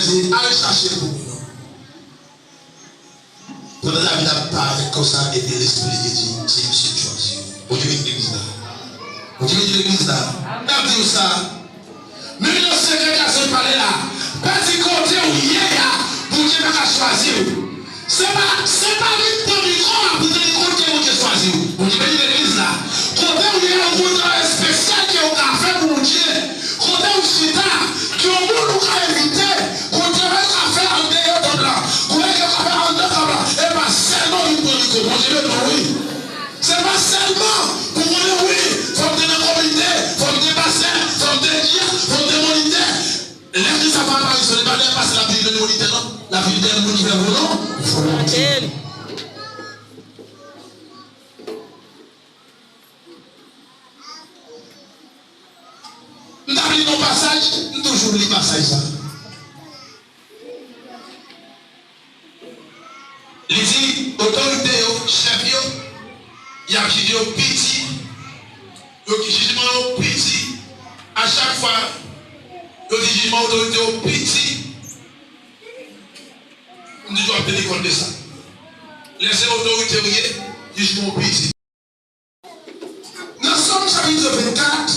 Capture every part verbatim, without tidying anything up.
Bondye, al chache l pou mwen non. Pandan David ap parèt konsa, epi Lespri de Dye di, se misye k chwazi w. Bondye beni legliz la. Bondye beni legliz la. M ap di w sa. Menm nan sekrè gason pale la, pa di kote w ye a, Bondye pa ka chwazi w. Se pa, se pa vin pran mikwo a pou te di kote Bondye chwazi w. Bondye beni legliz la. Kote w ye a, yon travay espesyal ke w ka fè pou Bondye. Kote w chita, gen yon moun ou ka envite, gon travay w ka fè andeyò tanp lan, gon bagay w ka fè anndan tanp lan, e pa sèlman vin pran mikwo. Bondye beni w, wi. Se pa sèlman pou konnen, wi, fò m te nan komite, fò m te pastè, fò m te dyèk, fò m te monitè. Lè Kris ap fè aparisyon, li pa lè pastè l ap vin jwenn monitè non. L ap vin jwenn moun ki fè volon, volonte. M t ap li yon pasaj, m toujou li pasaj sa. Li di, otorite yo, chèf yo, y ap jije yo piti, yo, jijman yo piti. A chak fwa, yo di jijman otorite yo piti. M toujou ap teni kont de sa. Lè se otorite w ye, jijman w piti. Nan Sòm chapit vennkat,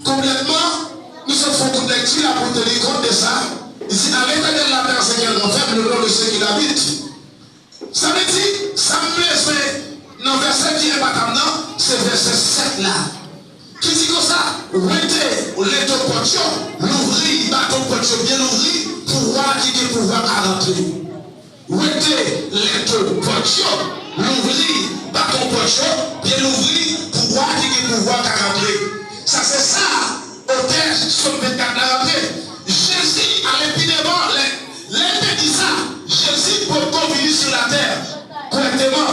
konplètman, nou sot fè yon kout lekti la pou n teni kont de sa. Li di, à l'Éternel la terre et ses fondements fermes, le nom de ceux qui l'habitent. Sa vle di, sa m bezwen nan vèsè ki enbatab nan, se vèsè sèt la. Ki di konsa, wete leto pòt yo, louvri baton pòt yo byen louvri, pou wa ki gen pouvwa ka rantre. Wete leto pòt yo, louvri baton pòt yo, byen louvri, pou wa ki gen pouvwa ka rantre. Sa se sa otè Sòm vennkat la rantre. Jezi ale pi devan, lè, lè l te di sa, Jezi potko vini sou latè kòrèkteman.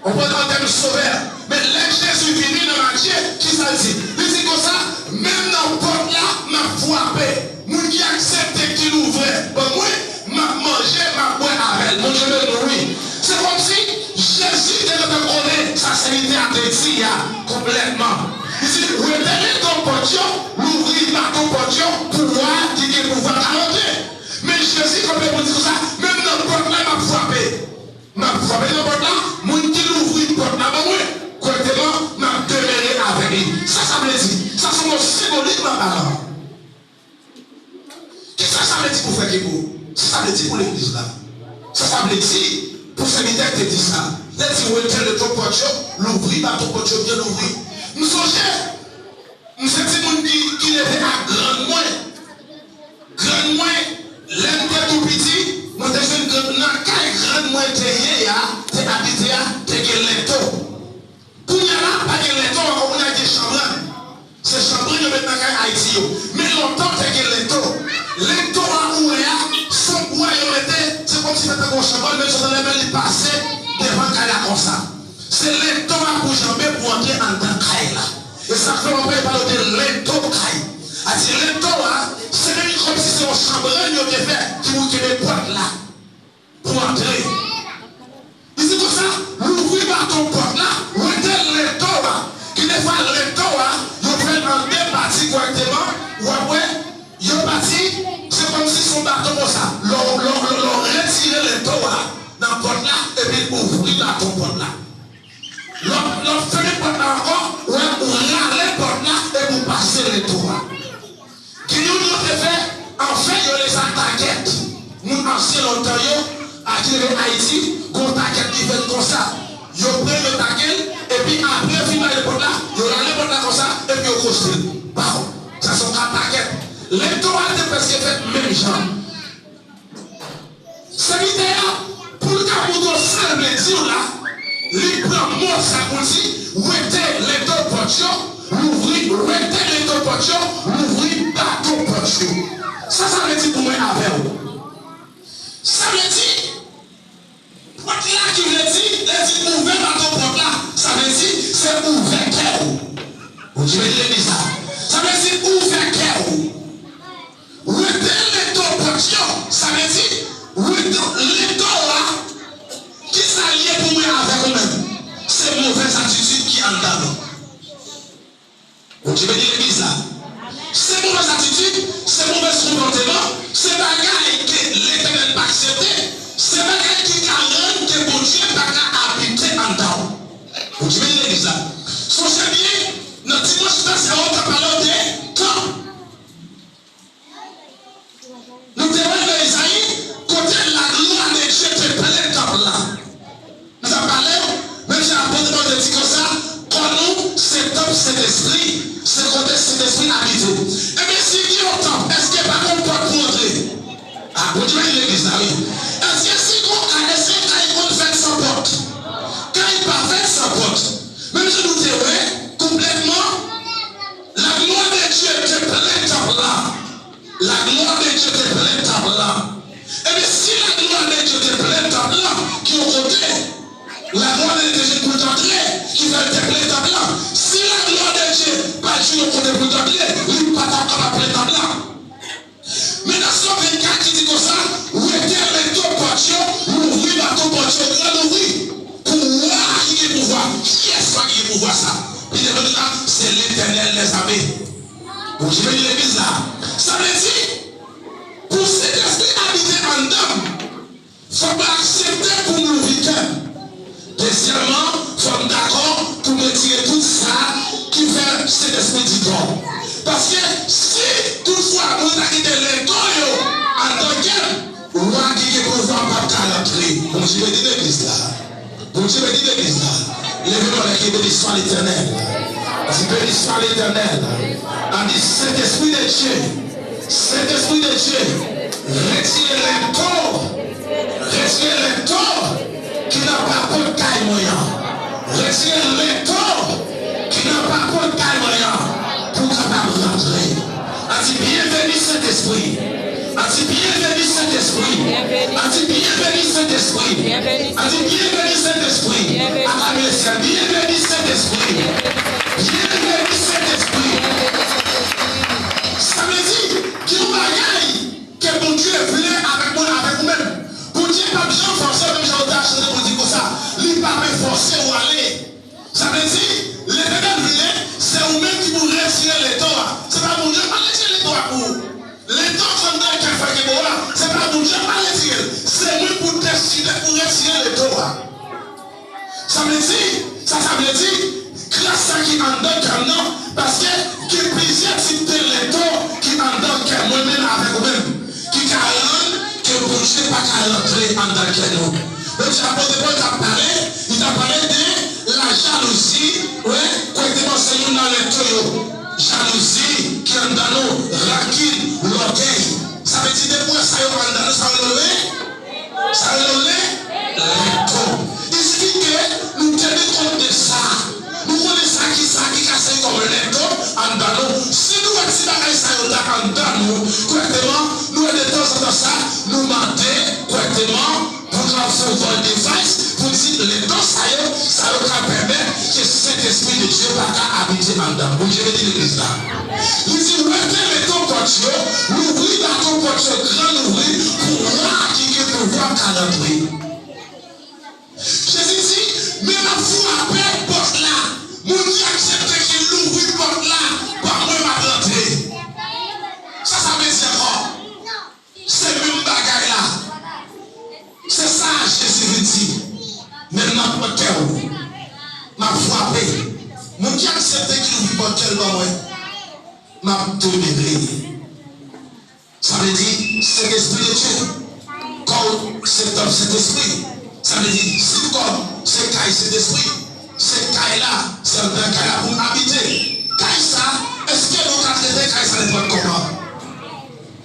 Ou konprann, an tèm sovè. Men lè Jezi vini nan Matye, kisa l di? Li di konsa, menm nan pòt la, m ap frape. Moun ki aksepte, ki louvri ban mwen, m ap manje, m ap bwè avè l. Bondye beni w, wi. Se kòmsi Jezi te gentan konnen sa sèvitè a te di a konplètman. Li di, wete leto pòt yo, louvri baton pòt yo, pou wa ki gen pouvwa ka rantre. Men Jezi kanpe pou di konsa, menm nan pòt la, m ap frape. M ap frape nan pòt la, moun ki louvri pòt la ban mwen, kòrèkteman, m ap demere avèk li. Sa sa vle di? Sa se yon mo senbolik m ap ba la. Kisa sa vle di pou frè Kebo? Sa sa vle di pou legliz la? Sa sa vle di pou sèvitè ki te di sa? Lè di wete leto pòt yo, louvri baton pòt yo byen louvri. M sonje, m se timoun ki, ki leve ak grann mwen. Grann mwen, lè m te tou piti, mwen te jwenn grann, nan kay grann mwen te ye a, te abite a, te gen leto. Kounye a la, pa gen leto ankò, kounye a gen chanbrann. Se chanbrann yo met nan kay Ayiti yo. Men lontan te gen leto. Leto a ou wè a, se yon bwa yo mete, se kòmsi se tankou yon chanbrann, men sot anlè men li pase devan kay la konsa. Se leto a pou janbe pou antre anndan kay la. E sa k fè w ap pale de leto kay. A di leto a, se menm kòmsi se yon chanbrann yo te fè ki pou kenbe pòt la pou antre. Li di konsa, louvri baton pòt la, wete leto a. Ki defwa leto a, yo fè l an de pati kòrèkteman, w ap wè, yo pati, se kòmsi se yon baton konsa. Lè w, lè w, lè w, lè w retire leto a nan pòt la, epi ouvri baton pòt la. Lè w, lè w fèmen pòt la ankò, w ap rale pòt la epi w pase leto a. Gen youn yo te fè, anfen, yo rele sa takèt. Moun ansyen lontan yo, a ki rive Ayiti, gon takèt ki fèt konsa. Yo pran, yo take l, epi apre yo fin rale pòt la, yo rale pòt la konsa, epi yo kwoste l. Baw, sa se yon ka takèt. Leto a te prèske fèt menm jan. Sèvitè a, pou l ka montre w sa l vle di w la, li pran mo sa pou l di, wete leto pòt yo, louvri, wete leto pòt yo, louvri baton pòt yo. Sa sa vle di pou mwen avè w? Sa vle di, pòt la ki vle di, lè di ouvè baton pòt la, sa vle di, se ouvè kè w. Ou di, men legliz la. Sa vle di, ouvè kè w. Wete leto pòt yo, sa vle di, wete leto a, kisa l ye pou mwen avèk ou menm? Se movèz atitid ki anndan nou. Bondye beni legliz la. Se movèz atitid, se movèz konpòteman, se bagay legliz la, wi. Èske si gon kay, èske kay konn fèt san pòt? Kay pa fèt san pòt. Menm jan nou te wè, konplètman, la gloire de Dieu te plen tanp la. La gloire de Dieu te plen tanp la. Ebyen, si la gloire de Dieu te plen tanp la, ki yon kote, la gloire de Dieu te jwenn pou l t antre, ki fè l te plen tanp la. Si la gloire de Dieu pa t jwenn yon kote pou l t antre, li pa t ap kapab plen tanp la. Men nan Sòm vennkat ki di konsa, wete lento pòt yo, louvri baton pòt yo gran louvri. Pou wa ki gen pouvwa. Kiyès wa ki gen pouvwa sa? Li te di la, se Letènèl dèzame. Bondye beni legliz la. Sa vle di, pou Sentespri abite anndan m, fòk mwen aksepte pou m louvri kè m. Dezyèmman, fò m dakò pou m retire tout sa ki fè Sentespri di tò. Paske si toutfwa mwen ta kite lento yo anndan kè m, wa ki gen pouvwa p ap ka rantre. Bondye beni legliz la. Bondye beni legliz la. Leve men w, di, Béni soit l'Éternel. Di, Béni soit l'Éternel. Ann di, Sentespri de Dye. Sentespri de Dye. Retire lento. Retire lento ki nan papòt kay mwen an. Retire lento ki nan papòt kay mwen an pou w kapab rantre. Ann di, Byenveni Sentespri. Ann di, Byenveni Sentespri. Ann di, Byenveni Sentespri. Ann di, Byenveni Sentespri. Aklame lesyèl, Byenveni Sentespri. Byenveni Sentespri. Sa vle di, gen yon bagay ke Bondye vle avèk mwen, avèk ou menm. Bondye p ap janm fòse w, menm jan w ta chante pou di konsa, li p ap fòse w ale. Sa vle di, Letènèl vle, se ou menm ki pou retire lento a. Se pa Bondye k ap retire lento a pou ou. Lento k anndan kè frè Kebo a, se pa Bondye k ap retire l. Se mwen pou deside pou retire lento a. Sa vle di, sa, sa vle di, gras sa ki anndan kè m nan, paske gen plizyè tip de lento ki anndan kè mwen menm avèk ou menm, ki ka rann ke Bondye pa ka rantre anndan kè nou. Menm jan apot Pòl t ap pale, li t ap pale de lajalouzi, wi, kote panse youn nan lento yo. Jalouzi ki anndan nou, rankin, lògèy. Sa vle di, depi w wè sa yo anndan nou, sa yo rele Sa rele lento. Li sifi ke nou teni kont de sa. Nou konnen sa ki, sa ki ka sèvi kòm lento anndan nou. Si nou wè ti bagay sa yo ta anndan nou, kòrèkteman, nou wè detanzantan sa, nou mande kòrèkteman pou nou fè yon vòl de fas pou di lento sa yo, sa yo ka pèmèt ke Sentespri de Dye pa ka abite anndan. Bondye beni legliz la. Li di, wete lento pòt yo, louvri baton pòt yo gran louvri, pou wa ki gen pouvwa ka rantre. Jezi di, men m ap frape pòt la. Moun ki aksepte ki louvri pòt la, pa mwen m ap rantre. Sa sa vle di ankò? Se menm bagay la. Se sa Jezi vin di. Men m nan pòt kè w. M ap frape. Moun ki aksepte ki louvri pòt kè l ban mwen, m ap demere. Sa vle di, Sentespri de Dye. Kò w se tanp Sentespri. Sa vle di, si kò m se kay Sentespri, se kay la, se anndan kay la pou m abite. Kay sa, èske nou ka trete kay sa nenpòt kòman?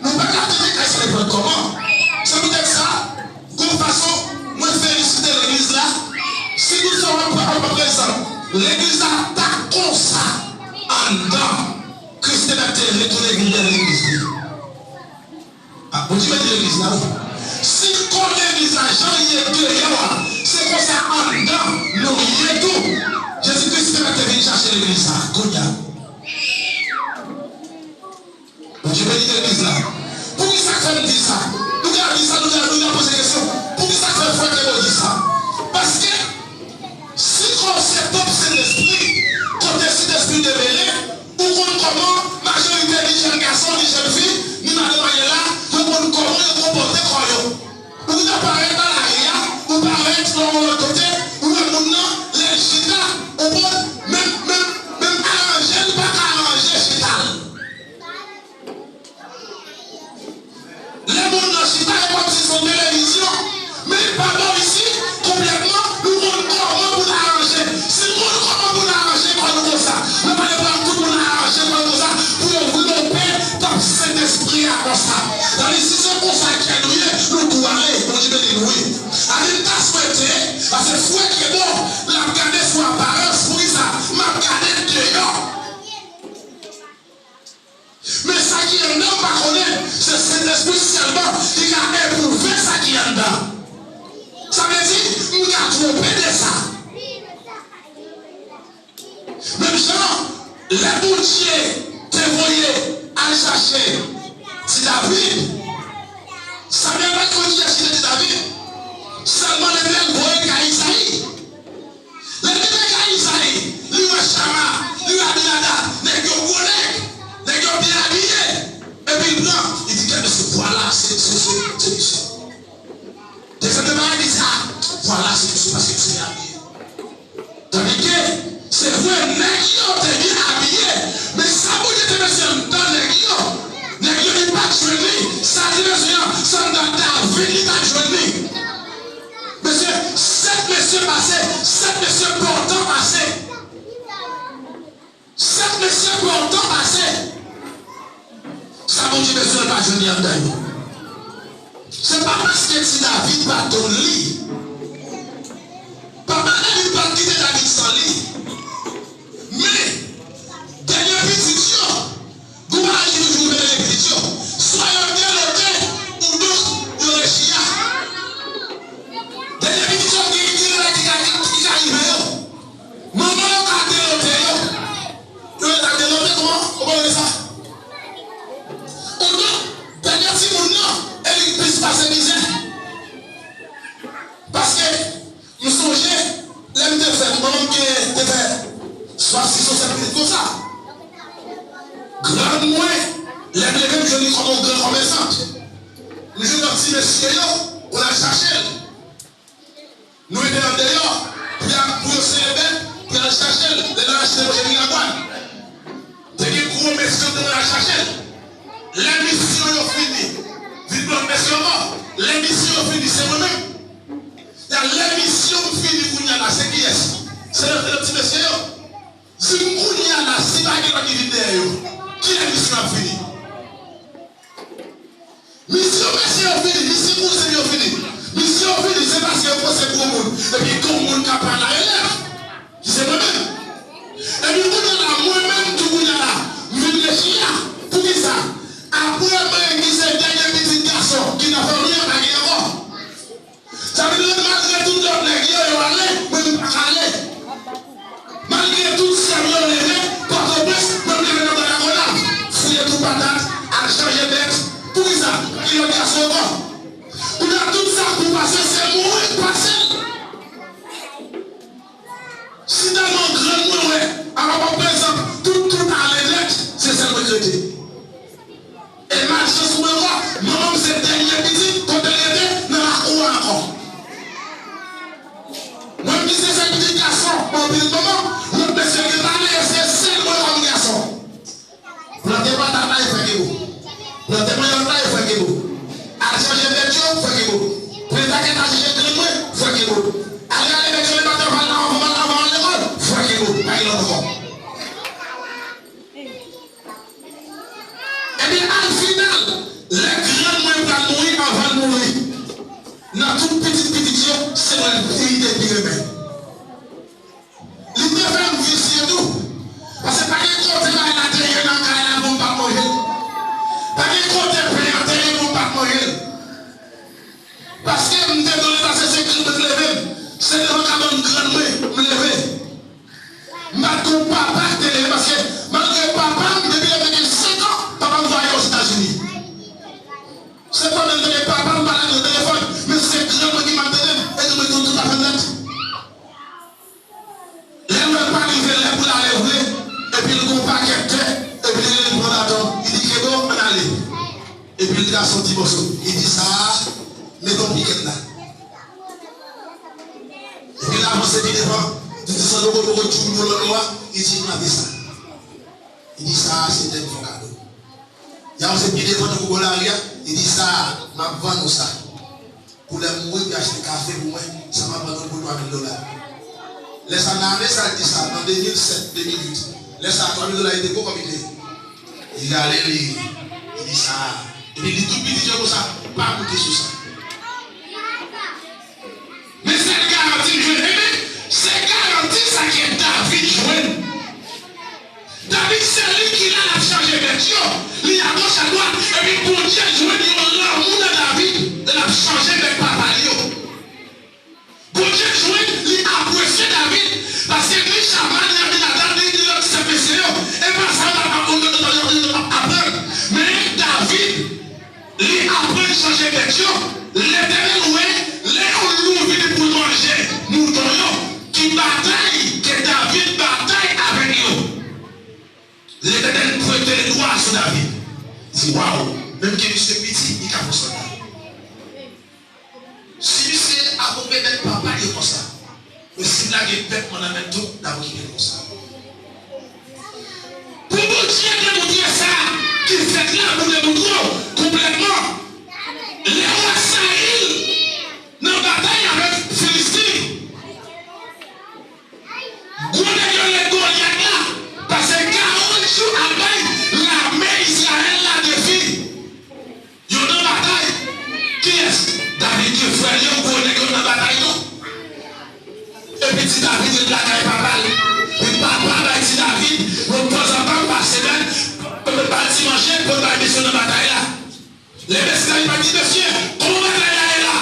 Nou pa ka trete kay sa nenpòt kòman. Se poutèt sa, gon fason, mwen felisite legliz la. Si nou fè yon pran an prezan, legliz la ta konsa anndan, Kris te mèt te retounen vin bèl legliz li. A, Bondye beni legliz la, wi. Si kò legliz la, jan l ye deyò a, se konsa anndan nou ye tou. Jezi Kris te mèt te vin chache legliz la, kounye a. Bondye beni legliz la. Poukisa k fè m di sa? Nou ka di sa, nou ka, nou ka poze kesyon. Poukisa k fè frè Kebo di sa? Paske si kò w se tanp Sentespri, kote Sentespri demere, ou konn kòman majorite ni jèn gason, ni jèn fi, ni madanm Ariel la, yo konn kòman yo konpòte kò yo. Ou ta parèt nan lari a, ou parèt nan yon lòt kote, ou wè moun nan, lè l chita, ou konn menm, menm, menm aranje l, Sentespri sèlman ki ka epwouve sa ki anndan. Sa vle di, m ka twonpe de sa. Menm jan, lè Bondye te voye al chache Ti David, Samyèl pa t konn kiyès ki te Ti David. Sèlman Letènèl voye l kay Izayi. Lè l rive kay Izayi, li wè Chama, li wè Abinadab, nèg yo gwo nèg, nèg yo byen abiye. Epi l pran, li di, "Kèt mesye, vwala, se, se, se, se misye." Dezyèm bagay, li di, "A, vwala, se misye, paske misye byen abiye." Tandike, se vre, nèg yo te byen abiye, men sa Bondye te bezwen anndan nèg yo, nèg yo li pa t jwenn li. Sa li bezwen an, se anndan David li t ap jwenn li. Mesye, sèt mesye pase, sèt mesye pòtan pase. Sèt mesye pòtan pase. Sa Bondye bezwen pa jwenn li anndan yo. Se pa paske Ti David pa t konn li. Papa David pa t kite David san li. Men, dènye pitit yo, gon bagay ki toujou rive dènye pitit yo. Swa yo delote, oudonk yo rechiya. Dènye pitit yo gen, gen bagay ki ka, ki ka rive yo. Manman yo ka delote yo. Yo rele sa delote, kòman? Ou konn rele sa? Oudonk, dènye timoun nan, e li k plis pase mizè. Paske, m sonje, lè m te fèt, manman m gen, te fè swa sis ou sèt pitit konsa. Grann mwen, lè m leve, m jwenn li kòm yon gran kòmèsant. M jwenn lòt ti mesye yo, pou l al chache l. Nou rete andeyò, pou y a, pou yo sere bèt, pou y al chache l, lè n al achte manje Miragwàn. Te gen gwo mesye yo te al chache l. Lè misyon yo fini, vin lòt mesye ankò. Lè misyon yo fini, se mwen menm. Ya, lè misyon m fini kounye a la, se kiyès? Se lòt, lòt ti mesye yo. Di m kounye a la, si pa gen lòt ki vin dèyè yo, kilè misyon ap fini? Misyon mesye yo fini, misyon kouzen yo fini. Misyon yo fini, se paske yo panse gwo moun. Epi gwo moun ka pran larelèv. Ki se mwen menm. Epi kounye a la, mwen menm tou kounye a la, m vin rechiya. Poukisa? Apre mwen ki se dènye pitit gason ki nan fanmi an, pa gen ankò. Sa vle di, malgre tout lòt nèg yo, yo ale, mwen m pa ka ale. Malgre tout sè m yo leve Pòtoprens, mwen m leve nan Bò Lagonav. Fouye twou patat, al chanje bèt. Poukisa? Ki lòt gason ankò? Kounye a tout sa pou pase, se mouri k pase l. Si tèlman grann mwen wè, apa pa prezan, tout, tout ale nèt, se sèl mwen k rete. E malchans mwen ankò, manman m se dènye pitit, kote l rete, nan lakou a ankò. Mwen ki se sèl pitit gason, bon, pitit manman, lòt mesye yo ale, e se sèl mwen kòm gason. Plante patat la, e fè kebo. Plante manyòk la, e fè kebo. Al chanje bèt yo, fè kebo. Plante kèt al chanje grenn mwen, fè kebo. Al rale bèt yo, le maten, anvan, anvan, anvan al lekòl, fè kebo. Pa gen lòt ankò. Ebyen, al final, lè grann mwen pral mouri, anvan l mouri, nan tout pitit pitit yo, se mwen li te pi renmen. Li te fè m visye tou. Paske pa gen kote bagay la te ye nan kay la pou m pa t manje l. Pa gen kote pen an te ye pou m pa t manje l. Paske m te done, paske se grann mwen k leve m. Se devan kabann grann mwen m leve. M pa t gon papa ki te leve, paske malgre papa m, depi lè m te gen senk an, papa m voye Ozetazini. Se pandan m tande papa m pale nan telefòn, men se grann mwen ki m ap tande m, e grann mwen tout, tout afè nèt. Lè m wè l pa rive lè pou l ale vre, epi l gon pakèt tè, epi l rele l pran baton, li di, "Kebo, ann ale." Epi l di, "Gason, ti mòso." Li di, "Sa a, met yon pikèt la." Epi l avanse pi devan, li di, "San loko poko tchoum pou lòt mwa," li di, "Gade sa." Li di, "Sa a, se tè m fè w kado." Li avanse pi devan tankou bò lari a, li di, "Sa a, m ap vann ou sa. Pou lè m mouri, pou y achte kafe pou mwen, sa m ap vann ou pou twa mil dola." Lè sa nan ane sa, l di sa, nan de mil sèt, de mil uit. Lè sa, twa mil dola, li te gwo kòb li te ye. Li rale, li, li di sa. Epi li di tout pitit yo konsa, pa moute sou sa. Men sèl garanti l jwenn, ebyen, se garanti sa ke David jwenn. David se li ki la, l ap chanje bèt yo. Li agoch, adwat, epi Bondye jwenn. Letènèl pwente ledwa sou David. Li di, waw, menm ke misye piti, li ka fè sòlda. Si misye abonne bèt papa l yo konsa, men si m lage bèt mwen nan men l tou, n ap okipe l konsa. Pou Bondye demontre sa ki fèt la, pou demontre w konplètman, lè wa Sayil nan batay avèk Filistin, gwo nèg yo rele Golyat la pase karant jou ap bay lame Izrayèl la defi. Yo nan batay. Kiyès? David di frè l yo, gwo nèg yo nan batay tou. Epi ti David ret lakay papa l. Epi papa bay ti David, yon tanzantan, pa semèn, pou l ba l ti manje, pou l bay mesye nan batay la. Lè mesye David pa di, mesye, kòman batay la ye la?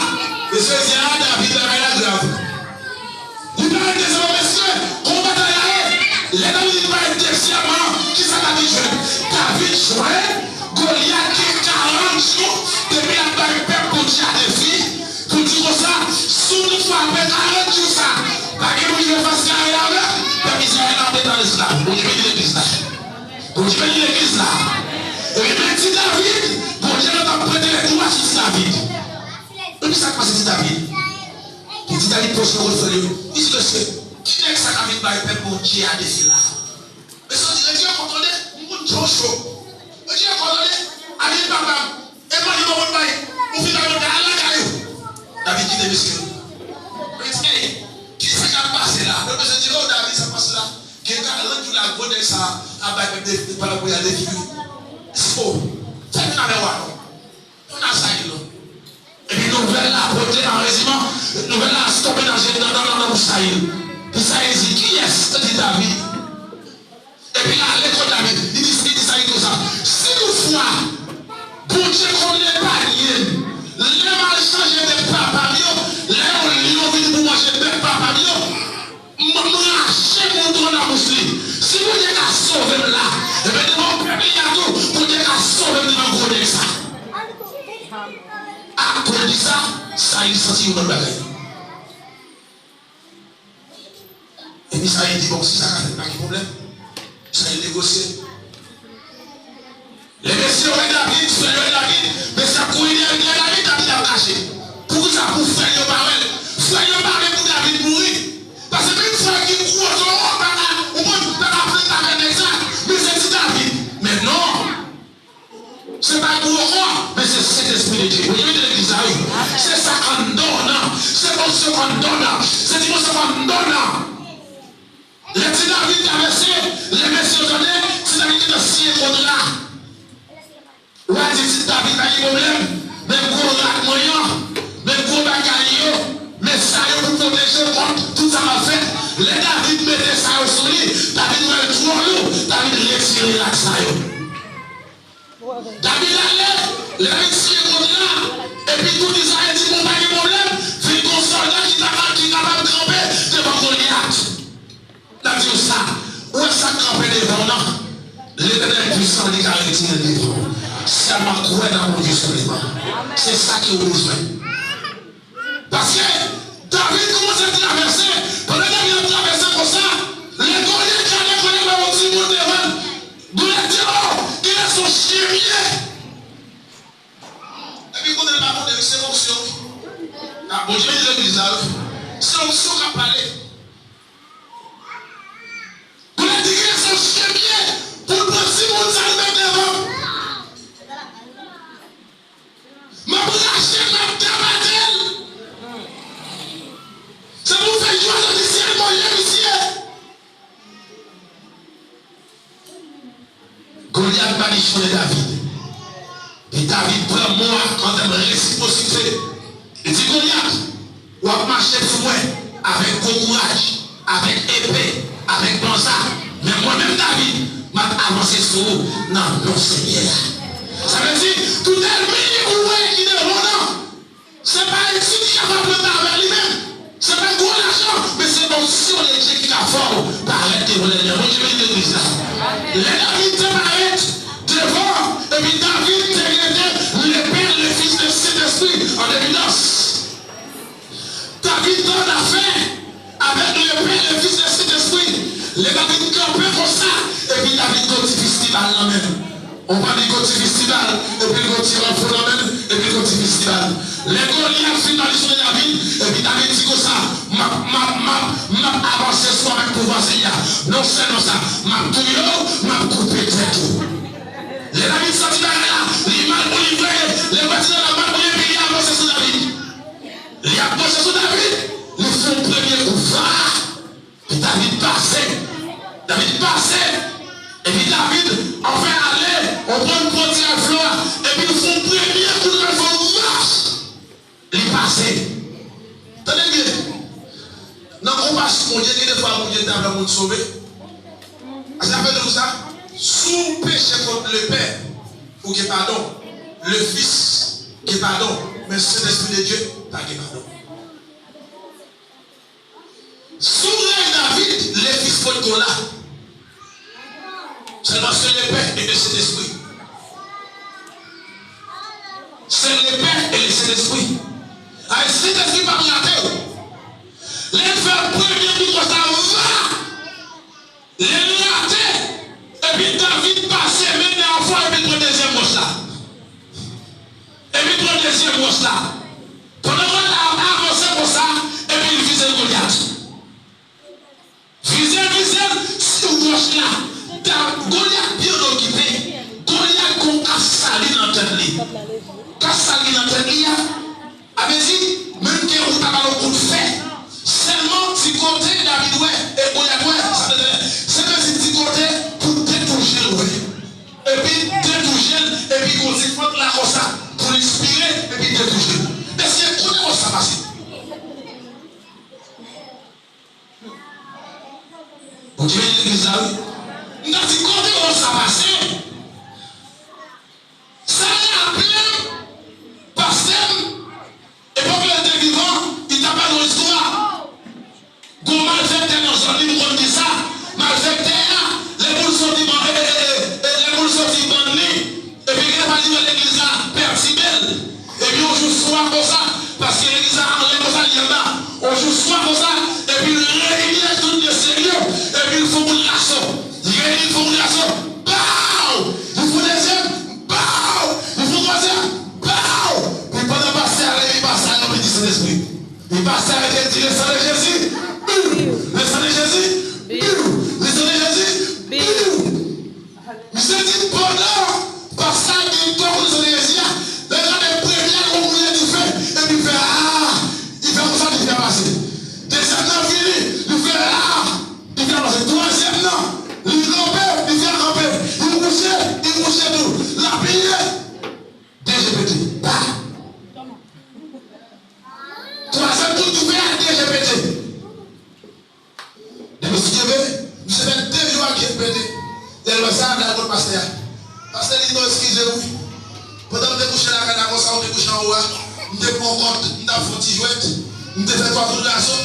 Mesye di, a, David, bagay la grav. Li pa rete sèlman, mesye, kòman batay la ye? Lè David parèt dezyèmman, kisa David jwenn? David jwenn Golyat gen karant jou depi l ap bay pèp Bondye a defi, pou l di konsa, si w toutfwa apre karant jou sa, pa gen moun ki fè fas kare avè m, pèp Izrayèl ap rete an esklav. Bondye beni legliz la. Bondye beni legliz la. Ebyen, men ti David, Bondye gentan pwente ledwa sou ti David. Epi sa k pase ti David? Li di David pwoche yo, frè yo. Li di, mesye, ki nèg sa k ap vin bay pèp Bondye a defi la? Mesye di, retire kò tande, m konn jan w cho. Retire kò tande, ale papa m. E manje w konn bay, ou fin bay manje, al lakay ou. David kite mesye yo. Mesye, ki sa k ap pase la? Lòt mesye di, o David, sa k pase la? Gen karant jou la, gwo nèg sa a ap bay pèp de, de, pèp la pou y al defi wi. Mesye, o, fè vin avè w a non. Yon Azayil non. Epi nouvèl la pote an reziman, nouvèl la tonbe nan je, nan, nan, nan, nan bouch Sayil. Epi Sayil di, kiyès? Li di, David. Epi l ale kot David, li di, li di Sayil konsa, si toutfwa Bondye konn epanye m, lè m al chanje bèt papa m yo, lè yon lyon vini pou manje bèt papa m yo, M, m rache mouton nan bouch li. Si Bondye ka sove m la, ebyen devan pèp li a tou, Bondye ka sove m devan gwo nèg sa. Akoz de sa, Sayil santi yon lòt bagay. Epi Sayil di, bon, si sa ka fèt, pa gen pwoblèm. Sayil negosye. Lè mesye yo wè David, frè yo wè David, mesye ap kouri dèyè, dèyè David, David ap kache. Poukisa? Pou frè yo pa wè l. Frè yo pa vle pou David mouri. Paske menm frè ki gwo tonton pa ka, ou konn, pa ka flèt avè nèg sa. Men se ti David. Men non. Se pa gwo kò, men se Sentespri de Dye. Bondye mete legliz la, wi. Se sa k anndan w nan. Se onksyon k anndan w nan. Se dimansyon k anndan w nan. Lè ti David travèse, lè mesye yo tande, ti David gentan siyen kontra. Wa di ti David pa gen pwoblèm, men gwo rad mwen an, men gwo bagay yo, men sa yo pou pwoteje w kont tout sa m ap fè. Lè David mete sa yo sou li, David wè l twò lou, David retire rad sa yo. David ale, lè David siyen kontra, epi tout Izrayèl di, bon, pa gen pwoblèm, vin gon sòlda ki ta, ki kapab kanpe devan Golyat. N ap di w sa, ou wè sa k kanpe devan w nan, Letènèl pwisan li ka retire l devan w. Sèlman kwè nan Bondye sèlman. Se sa ke w bezwen. Paske David kòmanse travèse, pandan David ap travèse konsa, lè Golyat gade Golyat wè yon timoun devan l, Golyat di, o, genlè se yon chen m ye. Epi konnen l pa konnen, se onksyon. A, Bondye beni legliz la, wi. Se onksyon k ap pale. Pou l di ke se chen m ye, pou l pran timoun sa l met devan m. M ap rache l, m ap gabate l. Se pou fè jwa nan misye, mwen ye misye. Golyat manipiye David. E David pran mo a an tèm resipwosite. Li di Golyat, w ap mache sou mwen avèk gwo kouraj, avèk epe, avèk banza. Men mwen menm David, m ap avanse sou ou nan non Senyè a. Sa vle di, tout ènmi ou wè ki devan w nan, se pa etid ki kapab pran avè li menm. Se pa gwo lajan, men se onksyon de Dye ki ka fè w parèt devan lènmi an. Bondye beni legliz la. Lè David te parèt devan, epi David te rete le père, le fils, le Saint-Esprit en évidence. David te annafè avèk le père, le fils, le Saint-Esprit. Lè David kanpe konsa, epi David gon ti fistibal nan men l. Ou konprann, li gon ti fistibal, epi l gon ti ranfo nan men l, epi l gon ti fistibal. Lè Golyat fin malisyone David, epi David di konsa, m ap, m ap, m ap, m ap avanse sou avèk pouvwa Senyè a. Non sèlman sa, m ap touye w, m ap koupe tèt ou. Lè David santi bagay la, li mal pou li vre, lè pati la mal pou li, epi li avanse sou David. Li avanse sou David, li fè yon premye kou, va! Epi David pase. David pase. Epi David anfen ale, ou konprann, pran ti raflo a. Epi l fè yon premye kou l fè yon mach. Li pase. Tande byen. Nan konpasyon Bondye, gen de fwa Bondye ta vle moun sove. Sa fè nou sa. Si w peche kont Lepè, ou gen padon. Lefis gen padon. Men Sentespri de Dye pa gen padon. Sou rèy David, Lefis potko la. Sèlman se Lepè e le Sentespri. Se Lepè e le Sentespri. Ay, Sentespri p ap rate w. Lè l fè premye kou konsa, va! Lè l rate, epi David pase men dèyè fò epi l pran dezyèm wòch la. Epi l pran dezyèm wòch la. Pandan wòch la ap avanse konsa, epi l vize Golyat. Vize l, vize l, sou wòch la. Da-, Golyat byen okipe. Golyat gon kas sali nan tèt li. Kas sali nan tèt li a, a vle di, menm ke ou ta ba l yon kout fè. Sèlman ti kote David wè, e Golyat wè, sa te fè. Se menm si ti kote pou de tou je l wè. Epi de tou je l, epi gon ti fant la konsa, pou l espire, epi de tou je l. Mesye, kote wòch sa pase? Bondye beni legliz la, wi. M ta di, kote wòch sa pase? Sa raple m, pastè m, epòk lè l te vivan, li t ap ba nou istwa. Gon malfektè nan zòn li, m konn di sa. Malfektè a, lè pou l soti ban, e, e, e, e, lè pou l soti bann li, epi gen pa li wè legliz la pètibe l. Epi yon jou swa konsa, paske legliz la anlè konsa, li anba. Yon jou swa konsa, epi l reyini ak tout mesye l yo, epi l fè yon kout laso. Li reyini, l fè yon kout laso. Baw! Li fè dezyèm, baw! Li fè twazyèm, baw! Epi pandan pastè a reyini, pastè a nan piti Sentespri. Epi pastè a rete di, le sang de Jésus, biw! Le sang de Jésus, biw! Le sang de Jésus, biw! Misye di pandan pastè a gen twa kout sou lezi a, lè l gade premye a, gon moun lè dife, epi l fè, a, li fè konsa, dife a pase. Dezyèm nan vini, li fè, a, dife a pase. Twazyèm nan, li kanpe, dife a kanpe. Li kouche, li kouche tou. L apiye, de je pete. Pa! Twazyèm kout dife a, de je pete. Depi sou kenbe, misye fè de jou ak je l pete. Lè l wè sa, l al kot pastè a. Pastè di, non, eskize m, wi. Pandan m te kouche lakay la konsa, ou te kouche anwo a, m te pran kòd, m t ap fè yon ti jwèt, m te fè twa kout laso,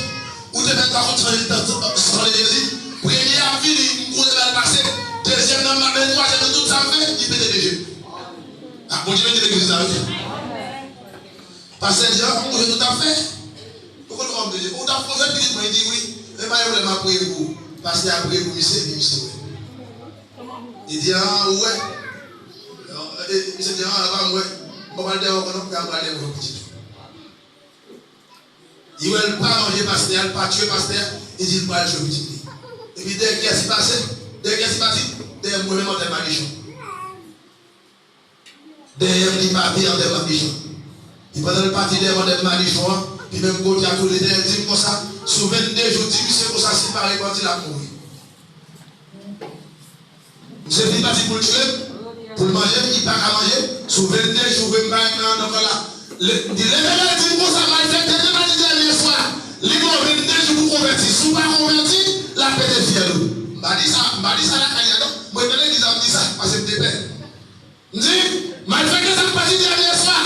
ou te fè twa kout san, san, san de Jezi. Premye a ap vini, m kouri ba l pase. Dezyèm nan, m al, men twazyèm nan, tout sa m fè, li pete de je. A, Bondye beni legliz la, wi. Pastè di, a, ou jwenn tout ap fè. Ou konn kòman m te di, ou t ap fè pitit mwen, li di wi. Men pa gen pwoblèm, m ap priye pou ou. Pastè a priye pou misye, epi misye wè. Li di, a, ou wè. E, misye di, a, pa m wè. M pa pral dèyè w ankò non, men m pral dèyè w jwenn pitit ou. Li wè l pa manje pastè a, l pa tchwe pastè a, li di l pral tchwe pitit li. Epi dèyè kiyès li pase? Dèyè kiyès li pati? Dèyè mwen menm, antèman Dijon. Dèyè m, li pati antèman Dijon. Epi pandan l pati dèyè m antèman Dijon an, li menm kote a tou, Letènèl di m konsa, sou vennde jou, di misye konsa, si l pa repanti, l ap mouri. Misye vin pati pou l tchwe m, pou l manje m, li pa ka manje, sou vennde jou, vre m pa ret nan, nan kò la. Letènèl di m konsa, malfektè te pati dènye swa, li ba w vennde jou pou konvèti. Si w pa konvèti, l ap pete fyèl ou. M pa di sa, m pa di sa lakay la non. Mwen nan legliz la, m di sa, paske m te pè. M di, malfektè sa k pati dènye swa.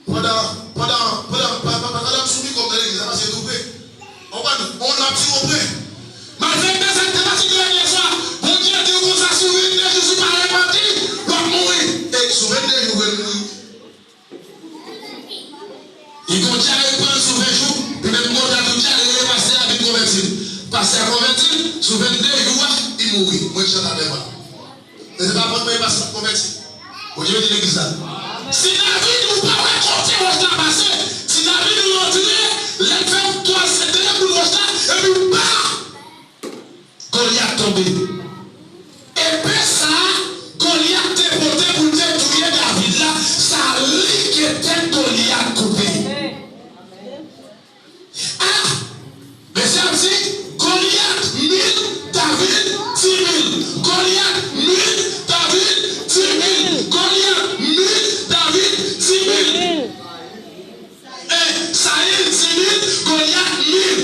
Pandan, pandan, pandan, pandan, pandan m sou mikwo m nan legliz la, paske tou pre. Ou konprann? On ap di ou pre. Malfektè sa k te pati dènye swa. Bondye di w konsa, sou vennde jou, si w pa repanti, w ap mouri. E sou vennde jou, w mouri. Li gon dyare pran l sou ven jou, li menm gon dyare, tou dyare, rele pastè a vin konvèti l. Pastè a konvèti l, sou vennde jou a, mouri, mwen chante avè w. E se pa mwen, mwen pastè k konvèti. Bondye beni legliz la. Si David, ou pa wè kote wòch la pase, si David rantre, lè l fè yon twal sèt, de boul wòch la, epi pa! Golyat tonbe. Epe sa a, Golyat te pote pou l te touye David la, sa li ke tèt Golyat koupe. Ah! Mesye ap di, Golyat mil, David di mil. Golyat mil, David di mil. Golyat mil, David di mil. E, Sayil di mil, Golyat mil.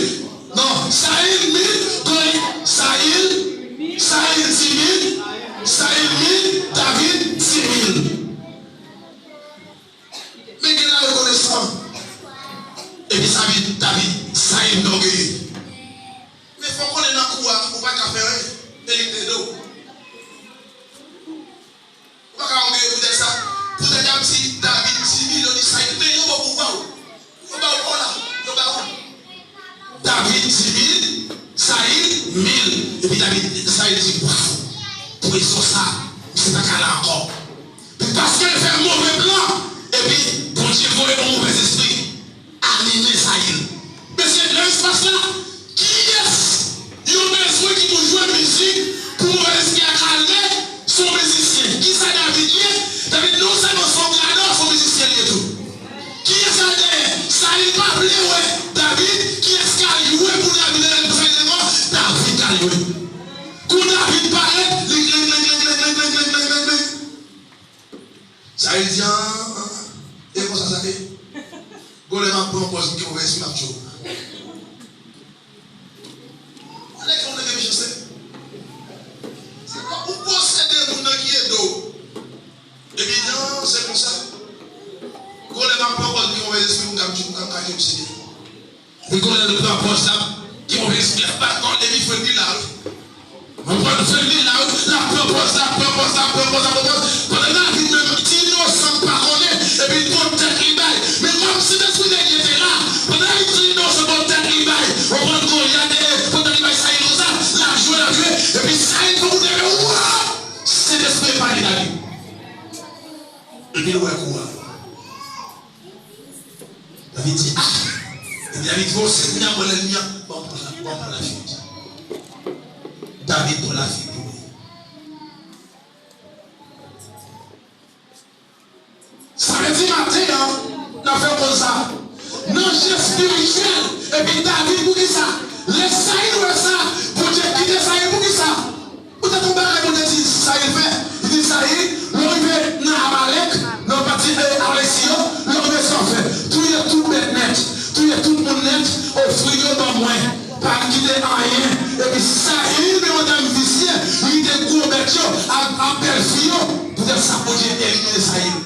Non, Sayil mil, Goly-, Sayil, Sayil di mil, Sayil mil, David di mil. Men gen la rekonesan. Epi David, David, Sayil n ògeye. Men fò w konnen nan kou a, ou pa ka fè anyen. E li t ede w. Ou pa ka ògeye poutèt sa. Poutèt y ap di David di mil, yo di Sayil, men yo ba w pouvwa w. Yo ba w pa w la. Yo ba w. David di mil, Sayil mil. Epi David, Sayil di, waw, pou rezon sa, misye pa ka la ankò. Paske l fè move plan, epi Bondye voye yon movèzespri anime Sayil. Mesye, nan espas la, kiyès yo bezwen ki pou jwe mizik pou movèzespri a kalme? Se yon mizisyen. Kisa David ye? David non sèlman se yon gadò, se yon mizisyen li ye tou. Kiyès k al dèyè? Sayil pa vle wè David. Kiyès k al jwe pou David? Lè Sayil ankò, David k al jwe. Kou David parèt, li glen, glen, glen. Sayil di, ah, e konsa sa ye? Gon lè m ap pran pòz m gen yon vèsi m ap tchou. Nèg yo nèg mechanste. Se kwa ou posede moun nan ki ede w? Epi non, se konsa. Gon lè m ap pran pòz m gen yon vèsi m ap tchou, m ap kache m sede. Li konnen l pran pòz la, ki yon vye espri ap bat kò l, epi frè l li la, wi. Mwen pran frè l li la, wi. L ap pran pòz, l ap pran pòz, l ap pran pòz, l ap pran pòz. Pandan David menm, ti inosan pa konnen, epi l pot tèt li bay. Men kòmsi Sentespri Bondye te la, pandan David ti inosan pot tèt li bay, ou konprann Golyat te pot tèt li bay Sayil konsa, l ap jwe, l ap jwe, epi Sayil fè kout epe, wap! Sentespri pale David. Epi l wè kou a. David di, ah! Epi David di, o Senyè, mwen lènmi an, ban m pran la, ban m pran lafi. David pran lafi pou li. Sa vle di maten an, n ap fè konn sa. Nan je espirityèl, epi David, poukisa? Lè Sayil wè sa, Bondye kite Sayil, poukisa? Poutèt yon bagay Bondye di Sayil fè, li di Sayil, lè w rive nan Amalèk, nan pati, e, Amalekti yo, lè w rive sa w fè, touye tout bèt nèt, touye tout moun nèt, ofri yo ban mwen, pa kite anyen. Epi Sayil, men yon dam visye, li kite gwo bèt yo ak, ak bèl fi yo, poutèt sa Bondye elimine Sayil.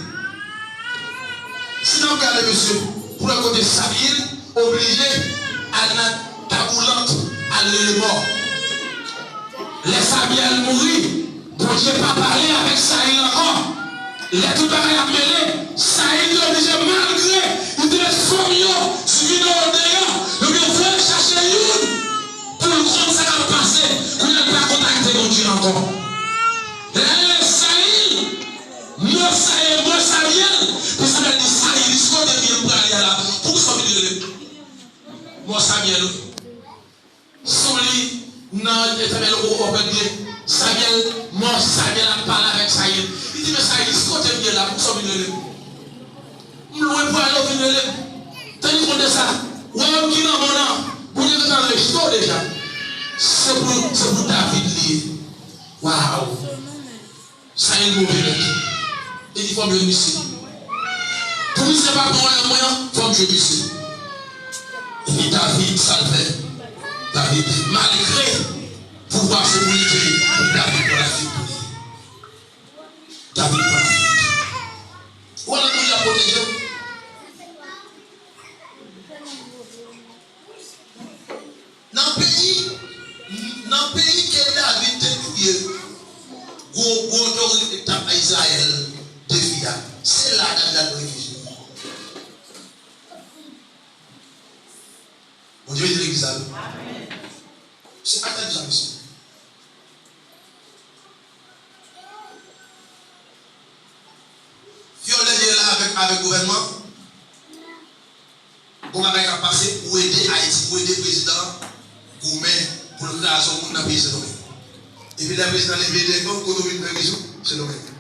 Si n ap gade, mesye, pou lòt kote Sayil, oblije al nan taboulant, al rele mò. Lè Samyèl mouri, Bondye pa pale avèk Sayil ankò. Lè tout bagay ap mele, Sayil te oblije, malgre li te met fanm yo, divino yo deyò, yo te voye l chache youn pou l konn sa k ap pase. Kounye a l pa kontakte Bondye ankò. Lè Sayil, mò sa ye, mò Samyèl, pou Samyèl di Sayil, jis kote m ye m prale a la, poukisa w vin rele m? Mò Samyèl, wi. Sou li, nan Etènèl, ou, ou pèp Bondye. Samyèl, mò Samyèl ap pale avèk Sayil. Li di, men Sayil, jis kote m ye la, poukisa w vin rele m? M lwen pou ale, w vin rele m. Teni kont de sa. Wayòm ki nan men w lan, Bondye gentan rejte w deja. Se pou, se pou David li ye. Waw! Sayil move nèt. Li di, fò m jwenn misye. Pou misye pa pran wayòm mwen an, fò m jwenn misye. Epi David, sa l fè? David, malgre pouvwa se pou li te ye, epi David pran lafi pou li. David pran lafi. Ou wè nan moun y ap pwoteje w? Nan peyi, nan peyi ke David te touye gwo, gwo otorite k t ap Izrayèl defi a, se la David al refijye. Bondye beni legliz la, wi. Se pa David la, mesye. avèk gouvènman, gon bagay k ap pase pou ede Ayiti, pou ede prezidan an goumen pou l kraze yon moun nan peyi Sendomeng. Epi lè prezidan leve de kò, kote w vin fè bizou? Sendomeng.